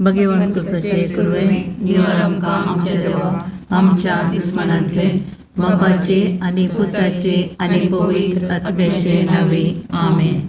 भगवंत कुसाचे कुरवे निवार आमकां आमच्या देवा आमच्या दुस्मानांतले बापाचे आनी पुताचे आनी पवित्र आत्म्याचे नावे आमेन.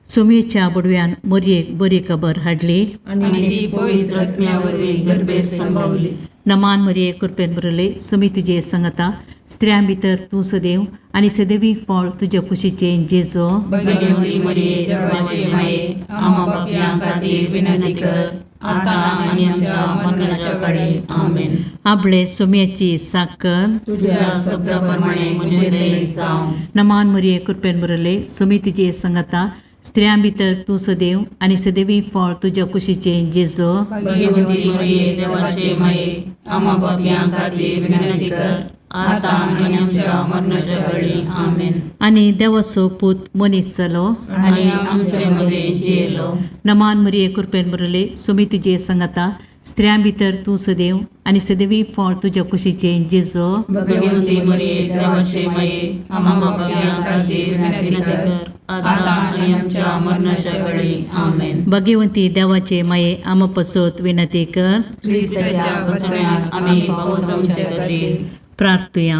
सुमेच्या बुडव्यान मोरयेक बरी खबर हाडली आनी ती पवित्र आत्म्या वरवीं गर्भेत संभवली. नमान मरिये कृपेन भरले सुमी तुजे संगता स्त्रियां भितर तूं सदैव आनी सदैवी फळ तुज्या कुशीचें जेजो. भगवती मरिये देवाचे माये, आम्हा पापयां खातीर विनंती कर, आतां आनी आमच्या मरणाच्या काळी. आमेन. आपले सुम्याची साकर तुझ्या शब्दा प्रमाणे म्हजें थंय जावं. नमान मरिये कृपेन भरले सुमी तुजे संगता स्त्रियां भितर तूं सदैव आनी सदैवी फळ तुज्या कुशीचें जेजो. भगवती मरिये देवाचे माये, आम्हा पापयां खातीर विनंती कर, आतां आनी आमच्या मरणाच्या काळी. आमेन. आनी देवाचो पूत मनीस जालो आनी आमचे मदें जियेलो. नमान मरिये कृपेन भरले सुमी तुजे संगता स्त्रियां भितर तूं सदैव आनी सदैवी फळ तुज्या कुशीचें जेजो. भगवती मरिये देवाचे माये, आम्हा पापयां खातीर विनंती कर, आतां आनी आमच्या मरणाच्या काळी. आमेन. भगवंती देवाचे माये आमा पसत विनंती कर. क्रिस्ताच्या बसम्याक आमी पावसांचे खातीर. प्रार्थुया.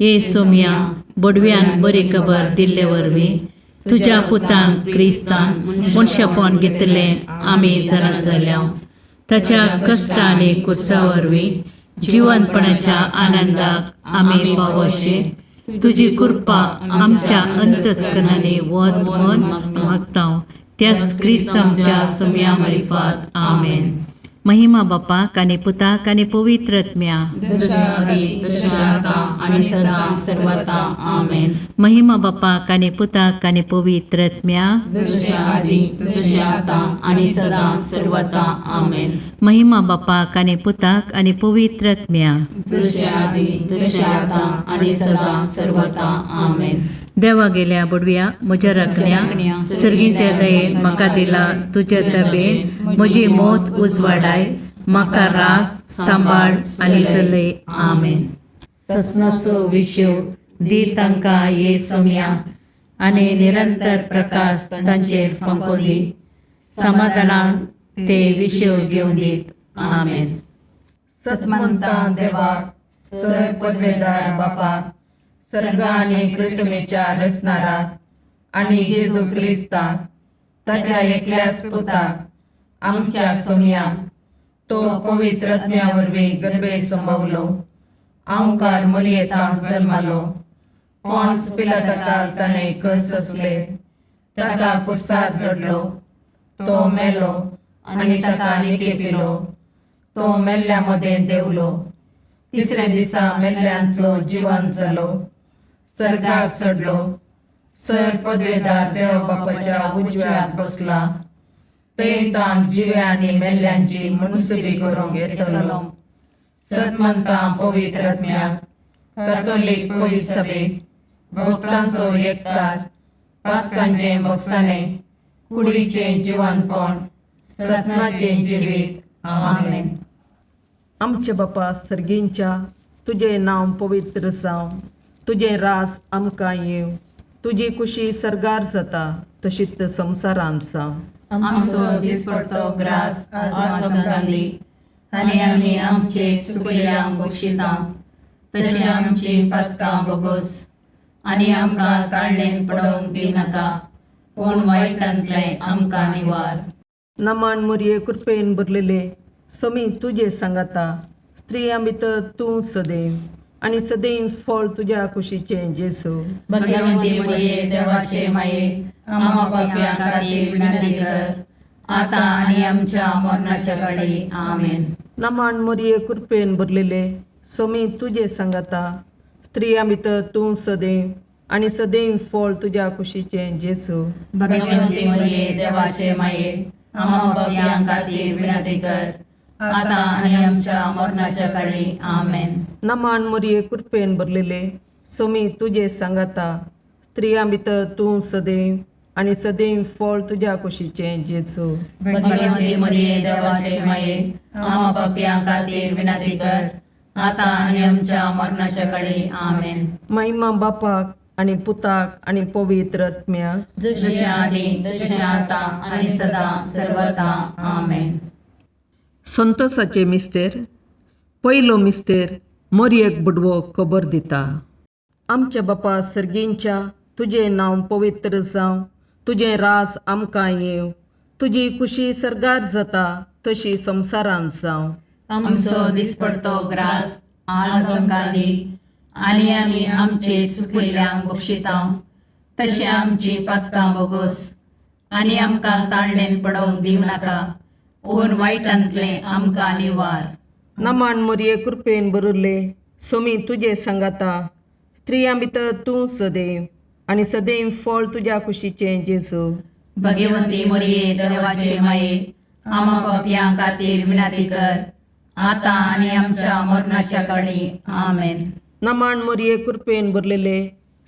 ये सोम्या बोडव्यान बरी खबर दिल्ले वरवीं तुज्या पुतान क्रिस्तान मनशापण घेतलें आमी जाणा जाल्या. ताच्या कश्ट आनी कुर्सा वरवीं जिवनपणाच्या आनंदाक आमी पावोशे तुजी कृपा आमच्या अंतस्करणांनी वत म्हण मागता त्याच क्रिस्त आमच्या सोम्या मारिफात. आमेन. महिमा बापाक आनी पुताक आनी पवित्र आत्म्या. जशा आदी तशें आतां आनी सदां सर्वता. आमेन. महिमा बापाक आनी पुताक आनी पवित्र आत्म्या. जशें आदी तशें आतां आनी सदां सर्वता. आमेन. महिमा बापाक आनी पुताक आनी पवित्र आत्म्या. जशें आदी तशें आतां आनी सदां सर्वता. आमेन. देवा गेल्या बुडव्या म्हज्या राखण्या सर्गीच्या दयेन म्हाका दिला तुज्या तबेन म्हजी मोत उजवाडाय म्हाका राग सांबाळ आनी चलय. आमेन. ससनाचो विशेव दी तांकां ये सोम्या आनी निरंतर प्रकाश तांचेर फांको दी समाधानान ते विशेव घेवन दीत. आमेन. सतमंता देवाक सर पदवेदार बापाक सर्ग आनी पृथ्वीच्या रचणाराक आनी जेजू क्रिस्ताक ताच्या एकल्याच पुताक आमच्या सोमयाक तो पवित्र आत्म्या वरवीं गर्भे संभवलो आंवकार मरियेतांत जल्मालो पॉन्स पिलाताकाल ताणें कस सोंसले ताका कुर्सार चडलो तो मेलो आनी ताका निकेपिलो तो मेल्ल्या मदें देंवलो तिसऱ्या दिसा मेल्ल्यांतलो जिवन जालो सर्गार चडलो सर पदवेदार देव बापाच्या उजव्याक बसला थंय ताण जिव्या आनी मेल्ल्यांची मुनसुबी करूंक येतलो. सतमंता पवित्र आत्म्याक कातोलीक पवित्र सभेक भक्तांचो एकतार पातकांचें भोगसाणें कुडीचें जिवनपण ससनाचें जिवीत. आमेन. आमचे बापा सर्गींच्या तुजें नांव पवित्र जावं तुजें राज आमकां येवं तुजी कुशी सर्गार जाता तशीच संवसारांत जावं. आमचो दिसपडतो ग्रास आज आमकां दी आनी आमी आमचे सुकल्यांक बक्षिता तशें आमची पातकां बोगोस आनी आमकां ताळणेन पडोवंक दिनाका पूण वायटांतलें आमकां निवार. नमान मुरये कृपेन भरलेले समी तुजे सांगाता स्त्रियां भितर तूं सदैव आनी सदैव फळ तुज्या कुशीचें जेजू. भगवंती मरिये देवाचे माये, आम्हा पापयां खातीर विनंती कर, आतां आनी आमच्या मरणाच्या काळी. आमेन. नमान मुरये कृपेन भरलेले समी तुजे सांगाता स्त्रियां भितर तूं सदैव आनी सदैव फळ तुज्या कुशीचें जेजू. भगवंती मरिये देवाचे माये, आम्हा पापयां खातीर विनंती कर, आतां आनी आमच्या मरणाच्या काळी. आमेन. नमान मुरये कृपेन भरलेले समी तुजे सांगाता स्त्रियां भितर तूं सदैव आनी सदैव फळ तुज्या कुशीचें जेजू. भगवंती मरिये देवाचे माये, आम्हा पापयां खातीर विनंती कर, आतां आनी आमच्या मरणाच्या काळी. आमेन. महिमा बापाक आनी पुताक आनी पवित्र आत्म्याक. जशें आदी तशें आतां आनी सदां सर्वता. आमेन. संतोषाचे मिस्तेर. पयलो मिस्तेर मोरयेक बुडवो खबर दिता. आमच्या बापा सर्गींच्या, तुजें नांव पवित्र जावं, तुजें राज आमकां येवं, तुजी खुशी सर्गार जाता तशी संवसारांत जावं. आमचो दिसपडतो ग्रास आज आमकां दी आनी आमी आमचे सुकिल्ल्यांक बक्षितांव तशें आमची पातकां बोगोस आनी आमकां ताळणेन पडोवंक दिवं नाका पूण वायटांतलें आमकां निवार. नमान मोरये कृपेन भरिल्ले, सोमी तुजे सांगाता, स्त्रियां भितर तूं सदैव आनी सदैव फळ तुज्या कुशीचें जेजू. भगवंती मोरये देवाचे माये, आमा पापयां खातीर विनंती कर आतां आनी आमच्या मरणाच्या काळी. आमेन. नमान मोरये कृपेन भरलेले,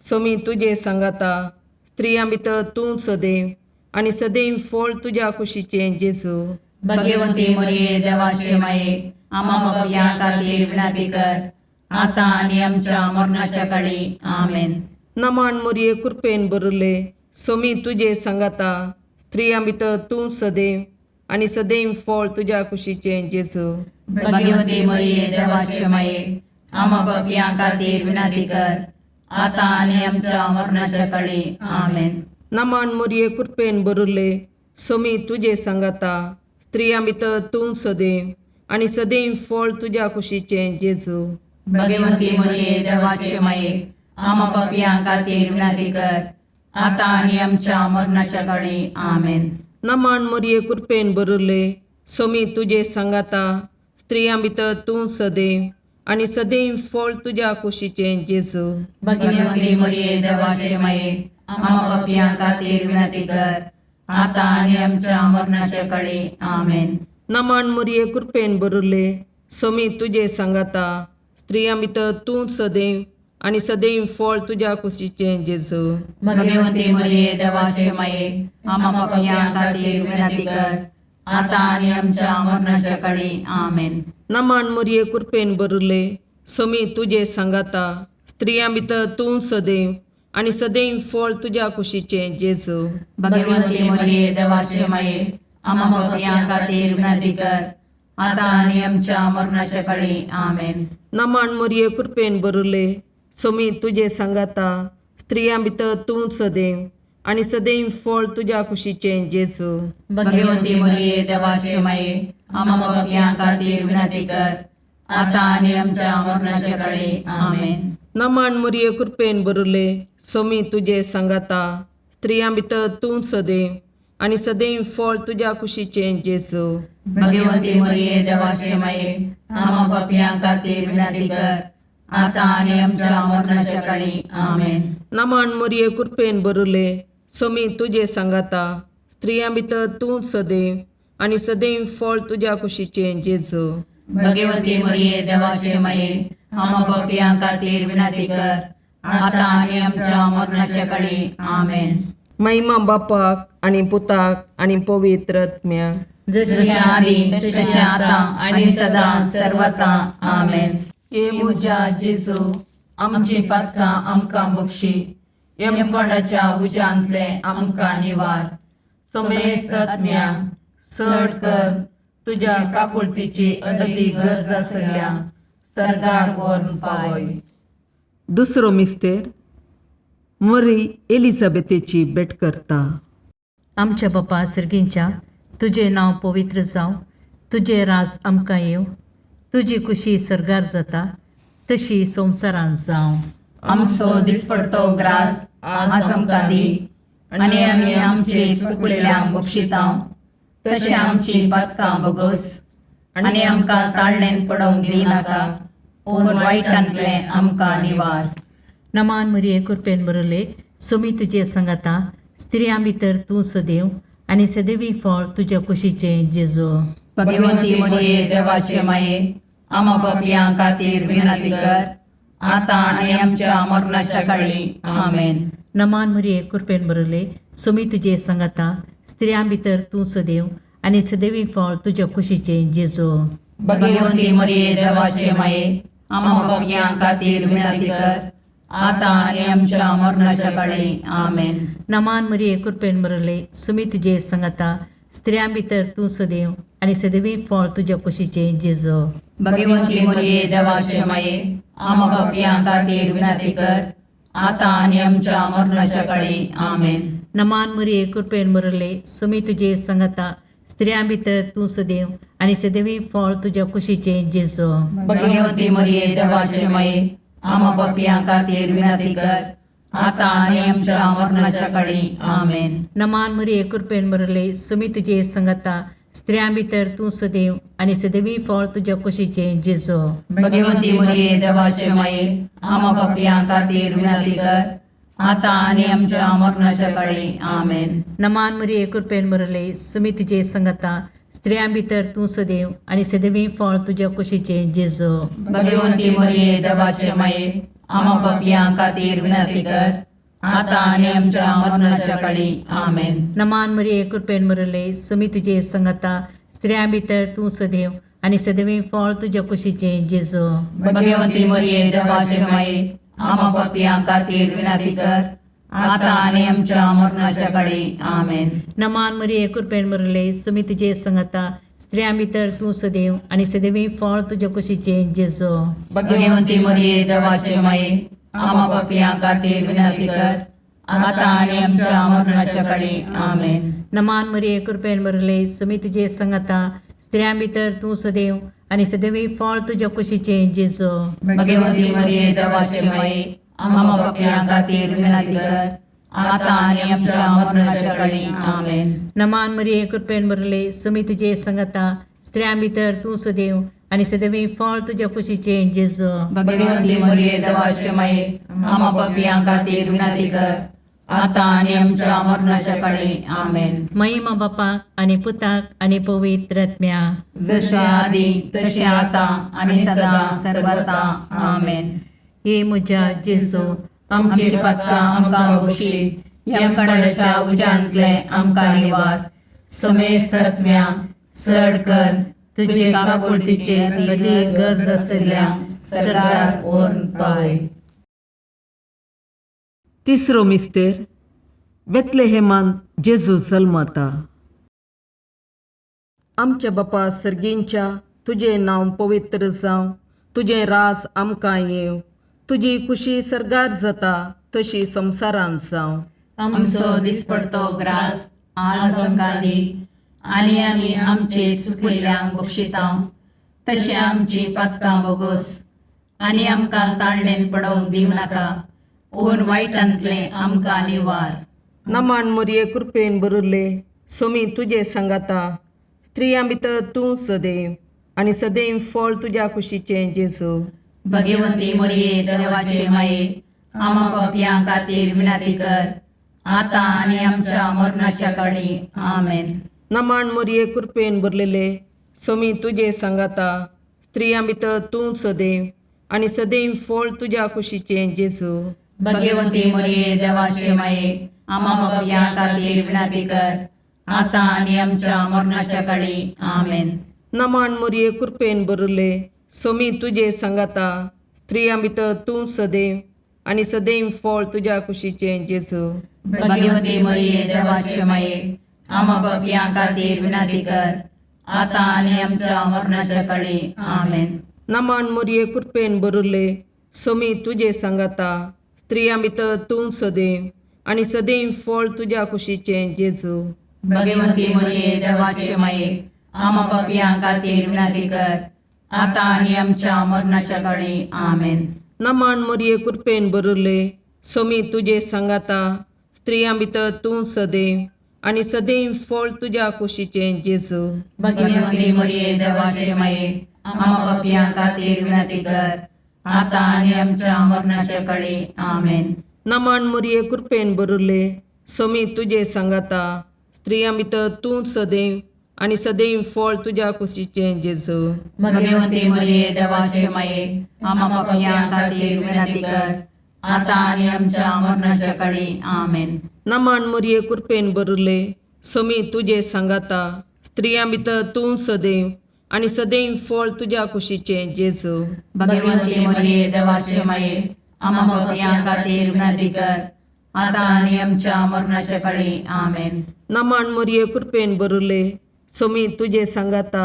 सोमी तुजे सांगाता, स्त्रियां भितर तूं सदैव आनी सदैव फळ तुज्या कुशीचें जेजू. भगवंती मोरये देवाचे माये, आमा पापयां खातीर विनंती कर आतां आनी आमच्या मरणाच्या काळी. आमेन. नमान मोरये कृपेन भरिल्ले, सोमी तुजे सांगाता, स्त्रियां भितर तूं सदैव आनी सदैव फळ तुज्या कुशीचें जेजू. भगवंती मोरये देवाचे माये, आमा पापयां खातीर विनंती कर आतां आनी आमच्या मरणाच्या काळी. आमेन. नमान मोरये कृपेन भरिल्ले, सोमी तुजे सांगाता, स्त्रियां भितर तूं सदैव आनी सदैव फळ तुज्या कुशीचें जेजू. भगवंती मोरये देवाचे माये, आमा पापयां खातीर विनंती कर आतां आनी आमच्या मरणाच्या काळी. आमेन. नमान मोरये कृपेन भरिल्ले, सोमी तुजे सांगाता, स्त्रियां भितर तूं सदैव आनी सदैव फळ तुज्या कुशीचें जेजू. भगवंती मोरये देवाचे माये, आमा पापयां खातीर विनंती कर आतां आनी आमच्या मरणाच्या काळी. आमेन. नमान मोरये कृपेन भरिल्ले, सोमी तुजे सांगाता, स्त्रियां भितर तूं सदैव आनी सदैव फळ तुज्या कुशीचें जेजू. भगवंती मोरये देवाचे माये, आमा पापयां खातीर विनंती कर आतां आनी आमच्या मरणाच्या काळी. आमेन. नमान मोरये कृपेन भरिल्ले, सोमी तुजे सांगाता, स्त्रियां भितर तूं सदैव आनी सदैव फळ तुज्या कुशीचें जेजू. भगवंती मोरये देवाचे माये, आमा पापयां खातीर विनंती कर आतां आनी आमच्या मरणाच्या काळी. आमेन. नमान मोरये कृपेन भरिल्ले, सोमी तुजे सांगाता, स्त्रियां भितर तूं सदैव आनी सदैव फळ तुज्या कुशीचें जेजू. भगवंती मोरये देवाचे माये, आमा पापयां खातीर विनंती कर आतां आनी आमच्या मरणाच्या काळी. आमेन. नमान मोरये कृपेन भरिल्ले, सोमी तुजे सांगाता, स्त्रियां भितर तूं सदैव आनी सदैव फळ तुज्या कुशीचें जेजू. भगवंती मोरये देवाचे माये, आमा पापयां खातीर विनंती कर आतां आनी आमच्या मरणाच्या काळी. आमेन. नमान मोरये कृपेन भरिल्ले, सोमी तुजे सांगाता, स्त्रियां भितर तूं सदैव आनी सदैव फळ तुज्या कुशीचें जेजू. भगवंती मोरये देवाचे माये, आमा पापयां खातीर विनंती कर आतां आनी आमच्या मरणाच्या काळी. आमेन. महिमा बापाक आनी पुताक आनी पवित्र आत्म्याक. जशी जशें आदी तशें आतां आनी सदां सर्वता. आमेन. हे म्हज्या जेजू, आमची पातकां आमकां बक्षी, यमकोंडाच्या उज्यांतलें आमकां निवार, समेस्त आत्म्या चड कर तुज्या काकुळतीची अदती गरज आसल्या सर्गाक व्हरून पावय. दुसरो मिस्तेर मरी एलिझाबेथेची भेट करता. आमच्या बापा सर्गींच्या, तुजें नांव पवित्र जावं, तुजें राज आमकां येवं, तुजी खुशी सर्गार जाता तशी संवसारांत जावं. आमचो दिसपडतो ग्रास आज आमकां दी आनी आमी आमचे चुकलेल्यांक बक्षितांव तशें आमची पातकां बोगोस आनी आमकां ताळणेन पडोवंक दिवं नाका पूण वायटांतलें आमकां निवार. नमान मरिये कृपेन बरले, सोमी तुजे संगाता, स्त्रियां भितर तूं सदैव आनी सदैवी फळ तुज्या कुशीचें जेजू. भगवंती मोरये देवाचे माये, आमा पापयां खातीर विनंती कर आतां आनी आमच्या मरणाच्या काळी. आमेन. नमान मरिये कृपेन बरले, सोमी तुजे संगाता, स्त्रियां भितर तूं सदैव आनी सदैवी फळ तुज्या कुशीचें जेजू. भगवंती मोरये देवाचे माये, आमा पापयां खातीर विनंती कर आतां आनी आमच्या मरणाच्या काळी. आमेन. नमान मरिये कृपेन बरले, सुमी तुजे संगाता, स्त्रियां भितर तूं सदैव आनी सदैवी फळ तुज्या कुशीचें जेजो. भगवंती मरिये देवाचे माये, आमा पापयां खातीर विनंती कर, आतां आनी आमच्या मरणाच्या काळी. आमेन. नमान मरिये, कृपेन भरले, सुमी तुजे संगता, स्त्रियां भितर तूं सदैव आनी सदैवी फळ तुज्या कुशीचें जेजो. भगवंती मरिये देवाचे माये, आमा पापयां खातीर विनंती कर, आतां आनी आमच्या मरणाच्या काळी. आमेन. नमान मरिये, कृपेन भरले, सुमी तुजे संगता, स्त्रियां भितर तूं सदैव आनी सदैवी फळ तुज्या कुशीचें जेजो. भगवंती मरिये देवाचे माये, आमा पापयां खातीर विनंती कर, आतां आनी आमच्या मरणाच्या काळी. आमेन. नमान मरिये, कृपेन भरले, सुमी तुजे संगता, स्त्रियां भितर तूं सदैव आनी सदैवी फळ तुज्या कुशीचें जेजो. भगवंती मरिये देवाचे माये, आमा पापयां खातीर विनंती कर, आतां आनी आमच्या मरणाच्या काळी. आमेन. नमान मरिये, कृपेन भरले, सुमी तुजे संगता, स्त्रियां भितर तूं सदैव आनी सदैवी फळ तुज्या कुशीचें जेजो. भगवंती मरिये देवाचे माये, आमा पापयां खातीर विनंती कर, आतां आनी आमच्या मरणाच्या काळी. आमेन. नमान मरिये, कृपेन भरले, सुमी तुजे संगता, स्त्रियां भितर तूं सदैव आनी सदैवी फळ तुज्या कुशीचें जेजो. भगवंती मरिये देवाचे माये, आमा पापयां खातीर विनंती कर, आतां आनी आमच्या मरणाच्या काळी. आमेन. नमान मरिये, कृपेन भरले, सुमी तुजे संगता, स्त्रियां भितर तूं सदैव आनी सदैवी फळ तुज्या कुशीचें जेजो. भगवंती मरिये देवाचे माये, आमा पापयां खातीर विनंती कर, आतां आनी आमच्या मरणाच्या काळी. आमेन. नमान मरिये, कृपेन भरले, सुमी तुजे संगता, स्त्रियां भितर तूं सदैव आनी सदैवी फळ तुज्या कुशीचें जेजो. भगवंती मरिये देवाचे माये, आमा पापयां खातीर विनंती कर, आतां आनी आमच्या मरणाच्या काळी. आमेन. महिमा बापाक आनी पुताक आनी पवित्र आत्म्या. जशे आदी तशें आतां आनी सदां सर्वता. आमेन. हे म्हज्या जेजू, आमची पातकां आमकां बक्षी, यमकणाच्या उज्यांतले आमकां निवार, समेस्त आत्म्या चड कर तुजे काकुळतीचे अदीक गरज आशिल्ल्या सरकार व्हरून पावय. तिसरो मिस्तेर, बेतलेहेमान जेजू जल्मता. आमच्या बापा सर्गींच्या, तुजें नांव पवित्र जावं, तुजें राज आमकां येवं, तुजी खुशी सर्गार जाता तशी संवसारांत जावं. आमचो दिसपडतो ग्रास आज आमकां दी, आनी आमी आमचे सुकिल्ल्यांक बक्षिता तशें आमची पातकां बोगोस, आनी आमकां ताळणेन पडोवंक दिवं नाका, पूण वायटांतलें आमकां निवार. नमान मरिये, कृपेन भरिल्ले, सोमी तुजे सांगाता, स्त्रियां भितर तूं सदैव आनी सदैव फळ तुज्या कुशीचें जेजू. भगवंती मरिये देवाचे माये, आमा पापयां खातीर विनंती कर, आतां आनी आमच्या मरणाच्या काळी. आमेन. नमान मरिये, कृपेन भरलेले, सोमी तुजे सांगाता, स्त्रियां भितर तूं सदैव आनी सदैव फळ तुज्या कुशीचें जेजू. भगवंती मरिये देवाचे माये, आमा पापयां खातीर विनंती कर, आतां आनी आमच्या मरणाच्या काळी. आमेन. नमान मरिये, कृपेन भरिल्ले, सोमी तुजे सांगाता, स्त्रियां भितर तूं सदैव आनी सदैव फळ तुज्या कुशीचें जेजू. भगवंती मरिये देवाचे माये, आमा पापयां खातीर विनंती कर, आतां आनी आमच्या मरणाच्या काळी. आमेन. नमान मरिये, कृपेन भरिल्ले, सोमी तुजे सांगाता, स्त्रियां भितर तूं सदैव आनी सदैव फळ तुज्या कुशीचें जेजू. भगवंती मरिये देवाचे माये, आमा पापयां खातीर विनंती कर, आतां आनी आमच्या मरणाच्या काळी. आमेन. नमान मरिये, कृपेन भरिल्ले, सोमी तुजे सांगाता, स्त्रियां भितर तूं सदैव आनी सदैव फळ तुज्या कुशीचें जेजू. भगवंती मरिये देवाचे माये, आमा पापयां खातीर विनंती कर, आतां आनी आमच्या मरणाच्या काळी. आमेन. नमान मरिये, कृपेन भरिल्ले, सोमी तुजे सांगाता, स्त्रियां भितर तूं सदैव आनी सदैव फळ तुज्या कुशीचें जेजू. भगवंती मरिये देवाचे माये, आमा पापयां खातीर विनंती कर, आतां आनी आमच्या मरणाच्या काळी. आमेन. नमान मरिये, कृपेन भरिल्ले, सोमी तुजे सांगाता, स्त्रियां भितर तूं सदैव आनी सदैव फळ तुज्या कुशीचें जेजू. भगवंती मरिये देवाचे माये, आमा पापयां खातीर विनंती कर, आतां आनी आमच्या मरणाच्या काळी. आमेन. नमन मोरये, कृपेन बरुले, सोमी तुजे सांगाता,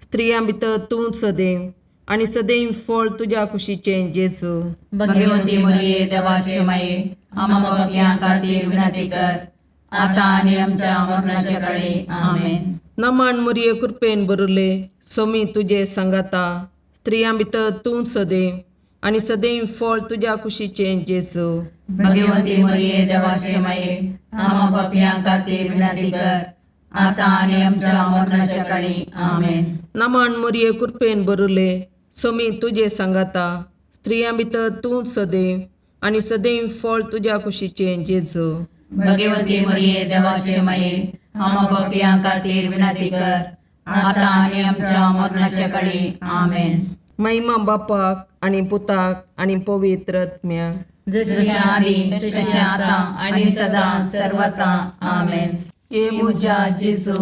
स्त्रियां भितर तूं सदैव आनी सदैव फळ तुज्या कुशीचें जेजू. भगवंती मरिये, देवाचे माये, आम्हा पापयां खातीर विनंती कर, आतां आनी आमच्या मरणाच्या काळी. आमेन. नमन मोरये, कृपेन बरुले, सोमी तुजे सांगाता, स्त्रियां भितर तूं सदैव आनी सदैव फळ तुज्या कुशीचें जेजू. भगवंती मरिये, देवाचे माये, आम्हा पापयां खातीर विनंती कर, आतां आनी आमच्या मरणाच्या काळी. आमेन. नमन मोरये, कृपेन बरुले, सोमी तुजे सांगाता, स्त्रियां भितर तूं सदैव आनी सदैव फळ तुज्या कुशीचें जेजू. भगवंती मरिये, देवाचे माये, आम्हा पापयां खातीर विनंती कर, आतां आनी आमच्या मरणाच्या काळी. आमेन. महिमा बापाक आनी पुताक आनी पवित्र आत्म्याक. जशी आदी तशी आतां आनी सदां सर्वता. आमेन. हे म्हज्या जेजू,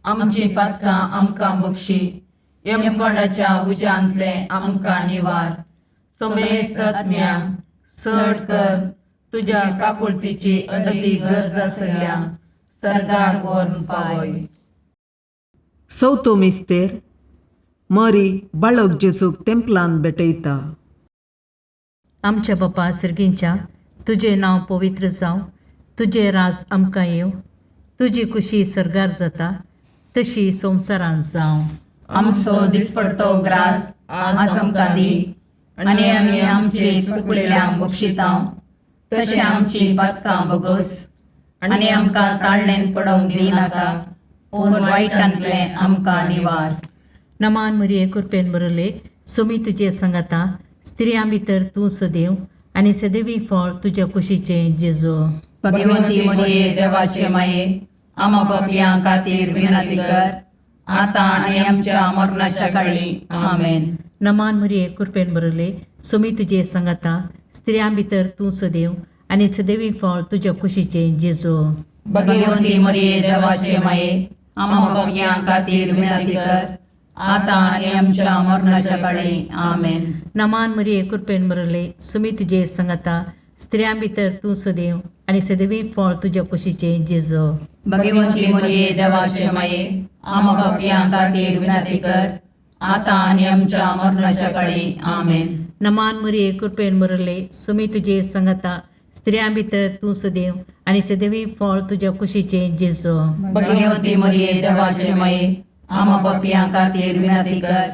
आमची पातकां आमकां बक्षी, यमकोंडाच्या उज्यांतले आमकां निवार, समेस्त आत्म्या चड कर तुज्या काकुळतीची अदी गरज आसल्या सर्गार व्हरून पावय. चवथो मिस्तेर, मरी बाळक जेजूक तेंपलान भेटयता. आमच्या बापा सर्गींच्या, तुजें नांव पवित्र जावं, तुजें राज आमकां येवं, तुजी खुशी सर्गार जाता तशी संवसारांत जावं. आमचो दिसपडतो ग्रास आज आमकां दी, आनी आमी आमचे चुकलेल्यांक बक्षितां तशें आमची पातकां बगस, आनी आमकां ताळणेन पडोवंक दिनाका, पूण वायटांतलें आमकां निवार. नमान मरिये, कृपेन बरले, सुमी तुजे सांगाता, स्त्रियां भितर तूं सदैव आनी सदैवी फळ तुज्या कुशीचें जेजू. भगवंती मरिये, देवाचे माये, आमा पापयां खातीर विनंती कर, आतां आनी आमच्या मरणाच्या काळी. आमेन. नमान मरिये, कृपेन बरले, सुमी तुजे सांगाता, स्त्रियां भितर तूं सदैव आनी सदैवी फळ तुज्या कुशीचें जेजू. भगवंती मरिये, देवाचे माये, आमा पापयां खातीर विनंती कर, आतां आनी आमच्या मरणाच्या काळी. आमेन. नमान मरिये, कृपेन बरले, सुमी तुजे सांगाता, स्त्रियां भितर तूं सदैव आनी सदैवी फळ तुज्या कुशीचें जेजू. भगवंती मरिये, देवाचे माये, आमा पापयां खातीर विनंती कर, आतां आनी आमच्या मरणाच्या काळी. आमेन. नमान मरिये, कृपेन बरले, सुमी तुजे सांगाता, स्त्रियां भितर तूं सदैव आनी सदैवी फळ तुज्या कुशीचें जेजू. भगवंती मरिये, देवाचे माये, आमा पापयां खातीर विनंती कर,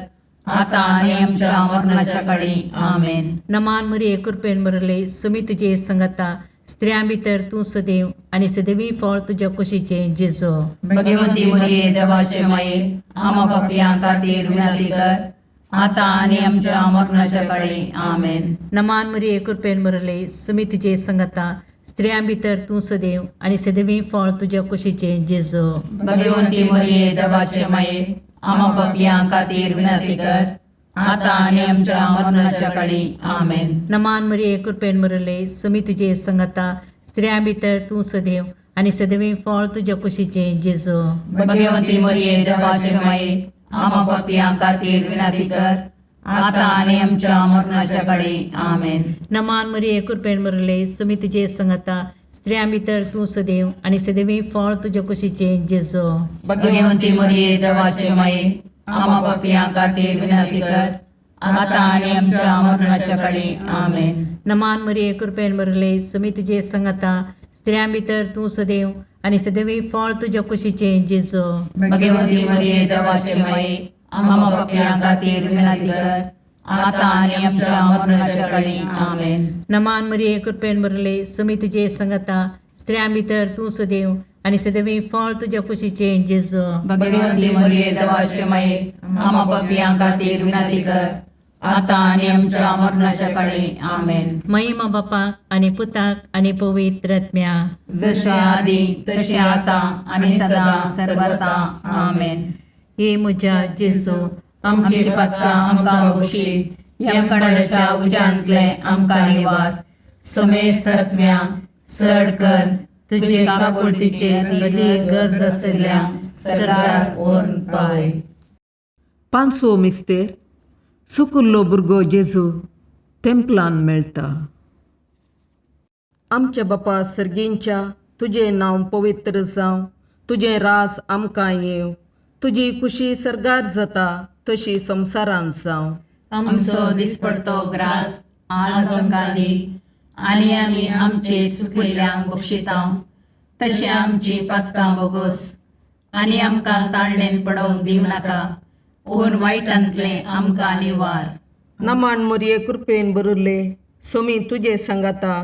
आतां आनी आमच्या मरणाच्या काळी. आमेन. नमान मरिये, कृपेन बरले, सुमी तुजे सांगाता, स्त्रियां भितर तूं सदैव आनी सदैवी फळ तुज्या कुशीचें जेजू. भगवंती मरिये, देवाचे माये, आमा पापयां खातीर विनंती कर, आतां आनी आमच्या मरणाच्या काळी. आमेन. नमान मरिये, कृपेन बरले, सुमी तुजे सांगाता, स्त्रियां भितर तूं सदैव आनी सदैवी फळ तुज्या कुशीचें जेजू. भगवंती मरिये, देवाचे माये, आमा पापयां खातीर विनंती कर, आतां आनी आमच्या मरणाच्या काळी. आमेन. नमान मरिये, कृपेन बरले, सुमी तुजे सांगाता, स्त्रियां भितर तूं सदैव आनी सदैवी फळ तुज्या कुशीचें जेजू. भगवंती मरिये, देवाचे माये, आमा पापयां खातीर विनंती कर, आतां आनी आमच्या मरणाच्या काळी. आमेन. नमान मरिये, कृपेन बरले, सुमी तुजे सांगाता, स्त्रियां भितर तूं सदैव आनी सदैवी फळ तुज्या कुशीचें जेजू. भगवंती मरिये, देवाचे माये, आमा पापयां खातीर विनंती कर, आतां आनी आमच्या मरणाच्या काळी. आमेन. नमान मरिये, कृपेन बरले, सुमी तुजे सांगाता, स्त्रियां भितर तूं सदैव आनी सदैवी फळ तुज्या कुशीचें जेजू. भगवंती मरिये, देवाचे माये, आमा पापयां खातीर विनंती कर, आतां आनी आमच्या मरणाच्या काळी. आमेन. नमान मरिये, कृपेन बरले, सुमी तुजे सांगाता, स्त्रियां भितर तूं सदैव आनी सदैवी फळ तुज्या कुशीचें जेजू. भगवंती मरिये, देवाचे माये, आमा पापयां खातीर विनंती कर, आतां आनी आमच्या मरणाच्या काळी. आमेन. महिमा बापाक आनी पुताक आनी पवित्र आत्म्या. जशें आदी तशें आतां आनी सदां सर्वता. आमेन. हे म्हज्या जेजू, आमची पातकां आमकां बक्षी, यमकणाच्या उज्यांतले आमकां निवार, समेस्त आत्म्या चड कर तुजे काकुळतीचे अदी गरज आशिल्ल्या सरकार व्हरून पावय. पांचवो मिस्तेर, सुकुल्लो भुरगो जेजू तेंपलान मेळटा. आमच्या बापा सर्गींच्या तुजें नांव पवित्र जावं, तुजें राज आमकां येवं, तुजी कुशी सर्गार जाता तशी संवसारांत जावं. आमचो दिसपडतो ग्रास आज आमकां दी आनी आमी आमचे सुकिल्ल्यांक बक्षिता तशें आमची पातकां बोगोस आनी आमकां ताळणेन पडोवंक दिवं नाका पूण वायटांतलें आमकां निवार. नमन मोरये कृपेन भरिल्ले सोमी तुजे सांगाता,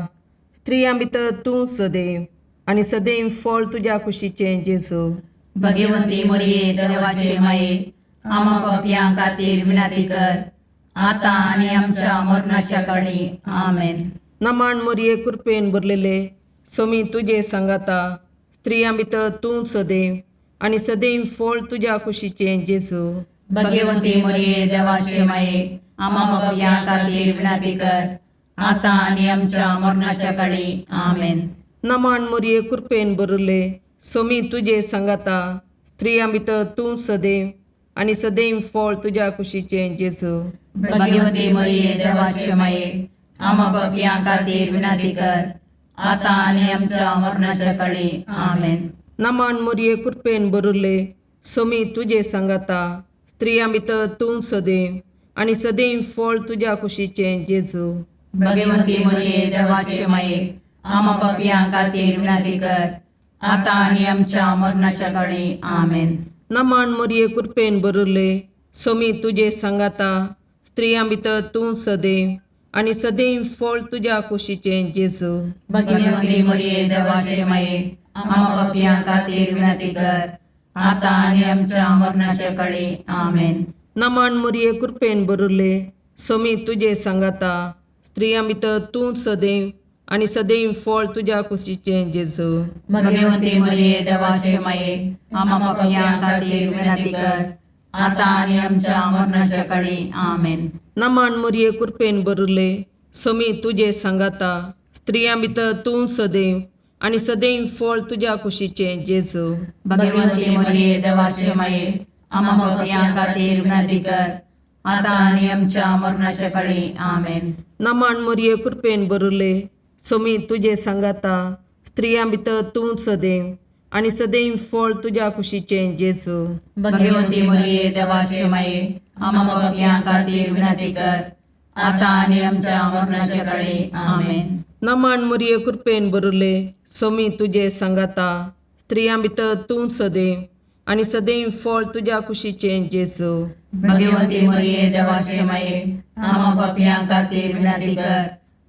स्त्रियां भितर तूं सदैव आनी सदैव फळ तुज्या कुशीचें जेजू. भगवंती मोरये देवाचे माये आमा पापयां खातीर विनंती कर आतां आनी आमच्या मरणाच्या काळी. आमेन. नमन मोरये कृपेन भरलेले सोमी तुजे सांगाता, स्त्रियां भितर तूं सदैव आनी सदैव फळ तुज्या कुशीचें जेजू. भगवंती मोरये देवाचे माये आमा पापयां खातीर विनंती कर आतां आनी आमच्या मरणाच्या काळी. आमेन. नमन मोरये कृपेन भरिल्ले सोमी तुजे सांगाता, स्त्रियां भितर तूं सदैव आनी सदैव फळ तुज्या कुशीचें जेजू. भगवंती मोरये देवाचे माये आमा पापयां खातीर विनंती कर आतां आनी आमच्या मरणाच्या काळी. आमेन. नमन मोरये कृपेन भरिल्ले सोमी तुजे सांगाता, स्त्रियां भितर तूं सदैव आनी सदैव फळ तुज्या कुशीचें जेजू. भगवंती मोरये देवाचे माये आमा पापयां खातीर विनंती कर आतां आनी आमच्या मरणाच्या काळी. आमेन. नमन मोरये कृपेन भरिल्ले सोमी तुजे सांगाता, स्त्रियां भितर तूं सदैव आनी सदैव फळ तुज्या कुशीचें जेजू. भगवंती मोरये देवाचे माये आमा पापयां खातीर विनंती कर आतां आनी आमच्या मरणाच्या काळी. आमेन. नमन मोरये कृपेन भरिल्ले सोमी तुजे सांगाता, स्त्रियां भितर तूं सदैव आनी सदैव फळ तुज्या कुशीचें जेजू. भगवंती मोरये देवाचे माये आमा पापयां खातीर विनंती कर आतां आनी आमच्या मरणाच्या काळी. आमेन. नमन मोरये कृपेन भरिल्ले सोमी तुजे सांगाता, स्त्रियां भितर तूं सदैव आनी सदैव फळ तुज्या कुशीचें जेजू. भगवंती मोरये देवाचे माये आमा पापयां खातीर विनंती कर आतां आनी आमच्या मरणाच्या काळी. आमेन. नमन मोरये कृपेन भरिल्ले सोमी तुजे सांगाता, स्त्रियां भितर तूं सदैव आनी सदैव फळ तुज्या कुशीचें जेजू. भगवंती मोरये देवाचे माये आमा पापयां खातीर विनंती कर आतां आनी आमच्या मरणाच्या काळी. आमेन. नमन मोरये कृपेन भरिल्ले सोमी तुजे सांगाता, स्त्रियां भितर तूं सदैव आनी सदैव फळ तुज्या कुशीचें जेजू. भगवंती मोरये देवाचे माये आमा पापयां खातीर विनंती कर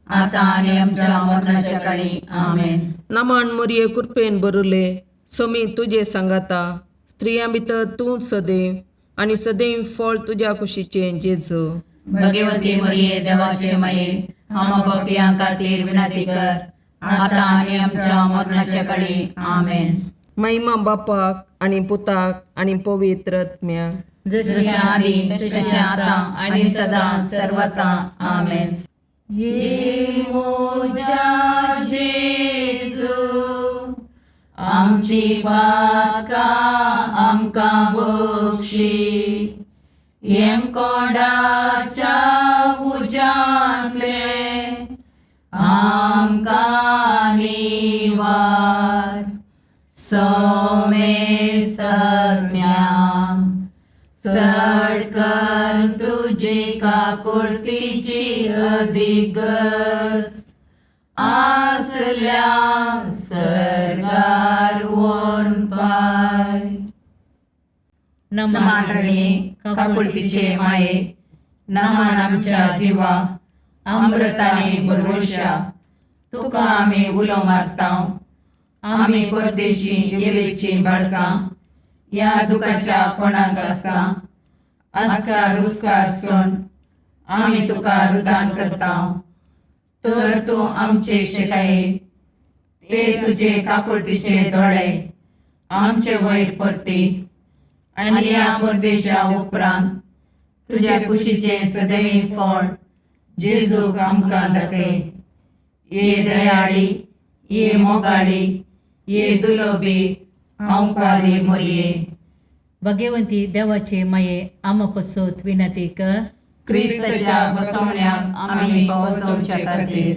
आतां आनी आमच्या मरणाच्या काळी. आमेन. नमन मोरये कृपेन भरिल्ले सोमी तुजे सांगाता, स्त्रियां भितर तूं सदैव आनी सदैव फळ तुज्या कुशीचें जेजू. भगवंती मोरये देवाचे माये आमा पापयां खातीर विनंती कर आतां आनी आमच्या मरणाच्या काळी. आमेन. महिमा बापाक आनी पुताक आनी पवित्र आत्म्याक. जशी आदी तशें आतां आनी सदां सर्वता. आमेन. ये मोजा जेजू आमची पातकां आमकां बक्षी, येमकोंडाच्या उज्यांतले आमकां निवार, सोमेस्तज्ञा चड कर तुजी काकुळतीची अधिगस आसल्या सर्गार वोन पाय. नमान रणी काकुळतीचे माये, नमान आमच्या जिवा अमृताने बरवशा, तुका आमी उलो मारता. आमी परदेशी येवेची बाळकां ह्या दुखाच्या कोणाक आसता आस्कार रुस्कार सोन आमी तुका रुदान करता. तर तूं आमचे शिकाये ते तुजे काकुळतीचे दोळे आमचे वयर परती आनी ह्या परदेशा उपरांत तुज्या कुशीचें सदैव फळ जेजूक आमकां दाखय. ये दयाळी, ये मोगाळी, ये दुलोबी आंवकारी मोरये. भगवंती देवाचे माये आमा पसत विनंती कर. क्रिस्ताच्या बसवण्याक आमी पावसवचे खातीर.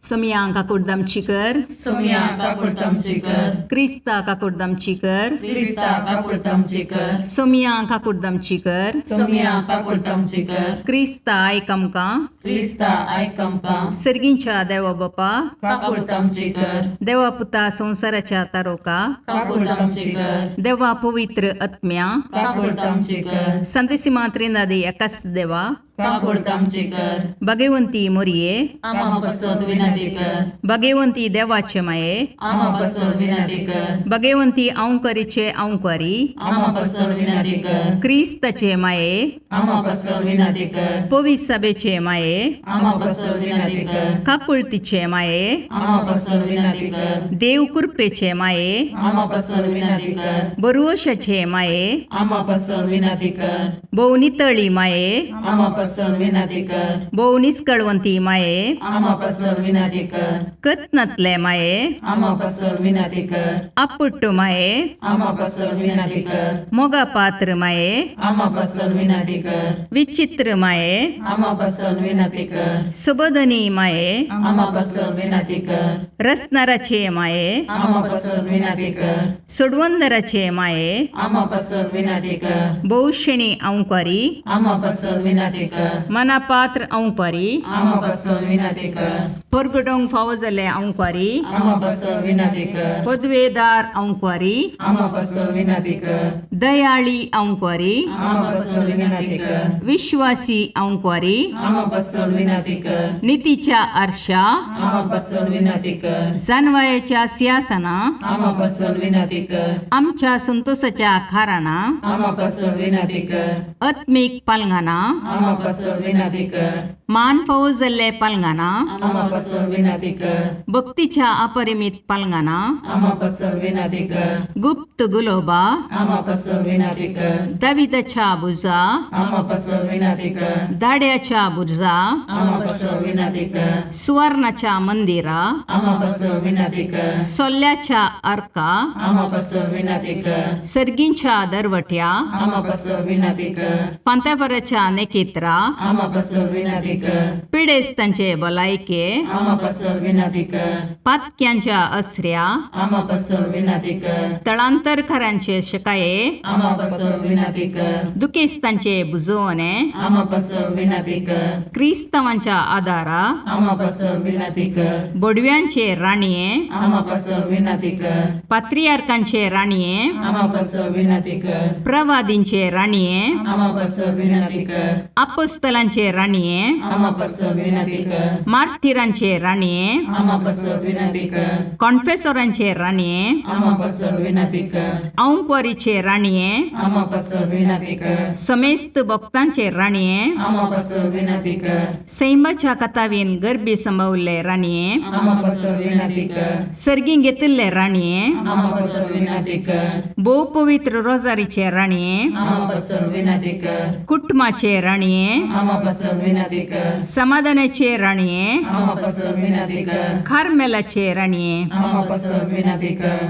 सोमया काकुडदामची कर. सोमया काकुळतामची कर. क्रिस्ता काकुडदामची कर. क्रिस्ता काकुळतामची कर. सोमया काकुडदामची कर. सोमया काकुळतामची कर. क्रिस्ता आयक आमकां. क्रिस्ता आयक आमकां. सर्गींच्या देवा बापा, काकुळतामची कर. देवा पुता संवसाराच्या तारोका, काकुळतामची कर. देवा पवित्र आत्म्या, काकुळतामची कर. संतेसिमा त्रिनादी एकाच देवा, काकुळतामची कर. भगवंती मोरये, आमा पसत विनंती कर. भगवंती देवाचे माये, आमा पसत विनंती कर. भगवंती अंकरीचे अंकरी, आमा पसत विनंती कर. क्रिस्ताचे माये, आमा पसत विनंती कर. पवित्र सभेचे माये, आमा पसत विनंती कर. काकुळतीचे माये, आमा पसत विनंती कर. देव कृपेचे माये, आमा पसत विनंती कर. बरुवशाचे माये, आमा पसत विनंती कर. भोव नितळी माये, आमा पसत विनंती कर. भोव निस्कळवंती माये, आमा पसत विनंती कर. कत्नातले माये, आमा पसत विनंती कर. आपुट्ट माये, आमा पसत विनंती कर. मोगा पात्र माये, आमा पसत विनंती कर. विचित्र माये, आमा पसत विनंती कर. सुबोधनी माये, आमा पसत विनंती कर. रसनाराचे माये, आमा पसत विनंती कर. सोडवंदराचे माये, आमा पसत विनंती कर. भोवशेणी अंकारी, आमा पसत विनंती कर. मनापात्र अंकारी, आमा पसत विनंती कर. परगटोंक फावो जाल्ले अंकारी, आमा पसत विनंती कर. पदवेदार अंकारी, आमा पसत विनंती कर. दयाळी अंकारी, आमा पसत विनंती कर. विश्वासी अंकारी, आमा पसत विनंती कर. नितीच्या आरशा, आमा पसत विनंती कर. जानवायाच्या सिंहासना, आमा पसत विनंती कर. आमच्या संतोषाच्या खाराना, आमा पसत विनंती कर. आत्मीक पालंगाना, आमा पसत विनंती कर. मान फावो जाल्ले पालंगाना, आमा पसत विनंती कर. भक्तीच्या अपरिमित पालंगाना, आमा पसत विनंती कर. गुप्त गुलोबा, आमा पसत विनंती कर. दाविदाच्या बुजा, आमा पसत विनंती कर. दाड्याच्या बुजा, आमा पसत विनंती कर. सुवर्णाच्या मंदिरा, आमा पसत विनंती कर. सोल्ल्याच्या अर्का, आमा पसत विनंती कर. सर्गींच्या दरवट्या, आमा पसत विनंती कर. पांत्यापराच्या नेकेत्रा, आमा पसत विनंती कर. पिडेस्तांचे भलायके, आमा पसत विनंती कर. पातक्यांच्या असऱ्या, आमा पसत विनंती कर. तळांतरकारांचे शकाये, आमा पसत विनंती कर. दुखेस्तांचे बुजवणे, आमा पसत विनंती कर. क्रिस्तांवांच्या आदारा, आमा पसत विनंती कर. बोडव्यांचे राणये, आमा पसत विनंती कर. पात्रियार्कांचे राणये, आमा पसत विनंती कर. प्रवादींचे राणये, आमा पसत विनंती कर. अपोस्तलांचे राणये, आमा पसत विनंती कर. मार्थिरांचे राणये, आमा पसत विनंती कर. कॉन्फेसोरांचे राणये, आमा पसत विनंती कर. औंकवारीचे राणये, आमा पसत विनंती कर. समेस्त भक्तांचे राणये, आमा पसत विनंती कर. सैमाच्या कथावीन गर्भी संभवल्ले राणये, आमा पसत विनंती कर. सर्गीं घेतिल्ले राणये, आमा पसत विनंती कर. भोव पवित्र रोजारीचे राणये, आमा पसत विनंती कर. कुटुंबाचे राणये, आमा पसत विनंती कर. समाधानाचे राणये, आमा पसत विनंती कर. कार्मेलाचे राणये, आमा पसत विनंती कर.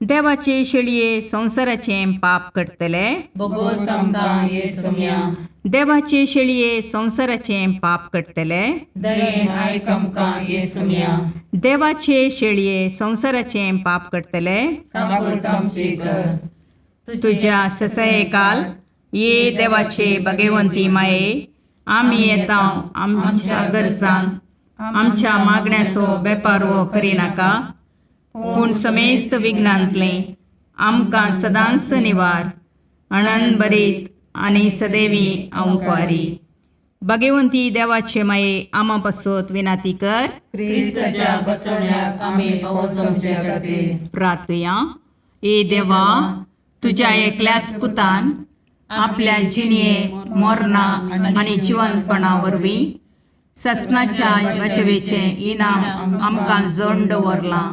देवाचे शेळये संवसाराचें पाप करतले, बोगोस आमकां ये सोम्या. देवाचे शेळये संवसाराचें पाप करतले, दयेन आयक आमकां ये सोम्या. देवाचे शेळये संवसाराचें पाप करतले, काकुळतामची कर. तुज्या ससयकाल ये देवाचे भगवंती माये, आमी येता आमच्या गरजान आमच्या मागण्याचो बेपारवो करिनाका, पूण समेस्त विघ्नांतलें आमकां सदांच निवार अणन बरीत आनी सदैवी अंकवारी. भगवंती देवाचे माये, आमा पासत विनाती कर. क्रिस्ताच्या बसवण्याक आमी पावस आमच्या खातीर. प्रार्थुया. ए देवा, तुज्या एकल्याच पुतान आपल्या जिणये मोरना आनी जिवनपणा वरवीं ससनाच्या बचवेचें इनाम आमकां जोड दवरलां.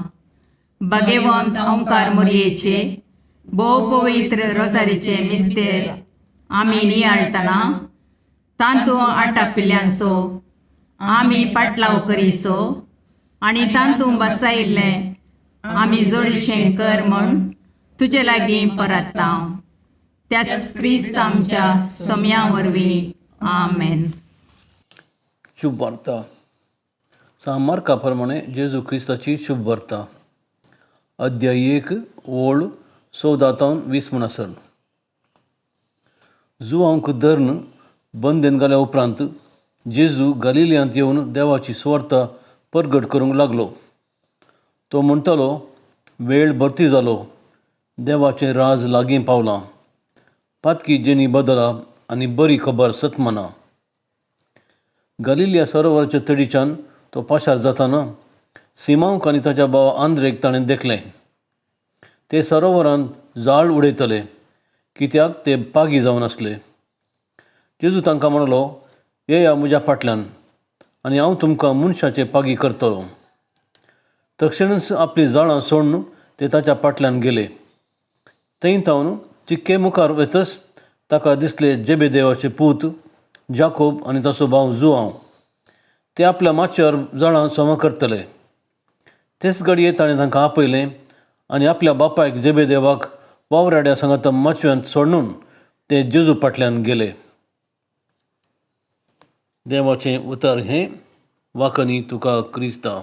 भगवंत ओंकार मोरयेचे भोव पवित्र रोजारीचे मिस्तेर आमी नियाळटना तांतू आटापिल्ल्यांचो आमी पाटलाव करीसो आनी तांतू बसायिल्लें आमी जोडीशें कर म्हूण तुजे लागीं परत्ता, त्याच क्रिस्त आमच्या सोम्या वरवीं. आमेन. शुभ वार्ता. सांत मार्का प्रमाणे जेजू क्रिस्ताची शुभ वार्ता अध्याय 1 ओळ 14 तावन 20 म्हणसर. जुवांक धरून बंदेन घाल्या उपरांत जेजू गालिलियांत येवन देवाची सुवार्ता परगट करूंक लागलो. तो म्हणटालो, वेळ भरती जालो, देवाचें राज लागीं पावलां, पातकी जेणी बदला आनी बरी खबर सतमना. गालिलिया सरोवराच्या तडीच्यान तो पाशार जाताना सिमांवक आनी ताच्या भाव आंद्रेक ताणें देखलें. ते सरोवरांत जाळ उडयतले, कित्याक ते पागी जावन आसले. जेजू तांकां म्हणलो, येया म्हज्या फाटल्यान आनी हांव तुमकां मनशाचे पागी करतलो. तक्षणच आपलीं जाळां सोडून ते ताच्या फाटल्यान गेले. थंय तावन चिक्के मुखार वतच ताका दिसले जेबेदेवाचे पूत जाकोब आनी ताचो भाव जुआंव. ते आपल्या माचयेर जाळां समा करतले. तेच घडये ताणें तांकां आपयलें आनी आपल्या बापायक जेबेदेवाक वावराड्या सांगाता माचव्यांत सोडून ते जेजू फाटल्यान गेले. देवाचें उतर हें. वाकनी तुका क्रिस्ता.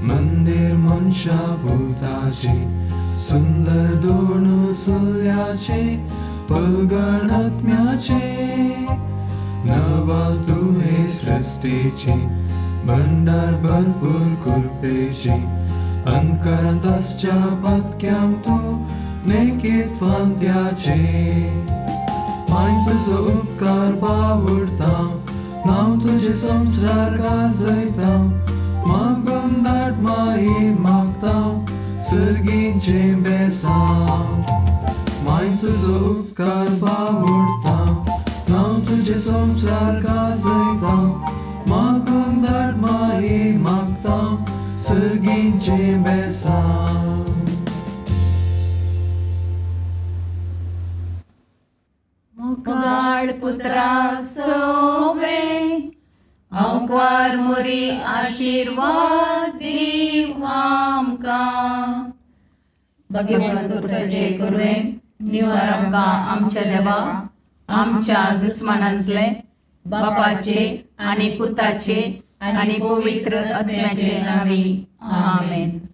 मंदिर मनशा भूताचे सुंदर दोन सुल्याचे पलगण आत्म्याचे नवाल तुहे सृष्टीचे भंडार भरपूर कृपेचे अंतकरांत आसच्या पातक्यांक तूं नेकीत फांत्याचे माय तुजो उपकार बावडता नांव तुजें संवसार गाजयता मागून दाट माई मागता सर्गीचें बेसांव माय तुजो उपकार बावडता नांव तुजें संवसार गाजयता मागून दाट माई मागता सर्गीचें बेसांव. मुगाळ पुत्रा सोवे अंकार मोरी आशीर्वाद दीव आमकां. भगवंत पुरसाचे कुरवेन निवार आमकां आमच्या देवा आमच्या दुस्मानांतले बापाचे आनी पुताचे आनी पवित्र आत्म्याचे नांवी. आमेन.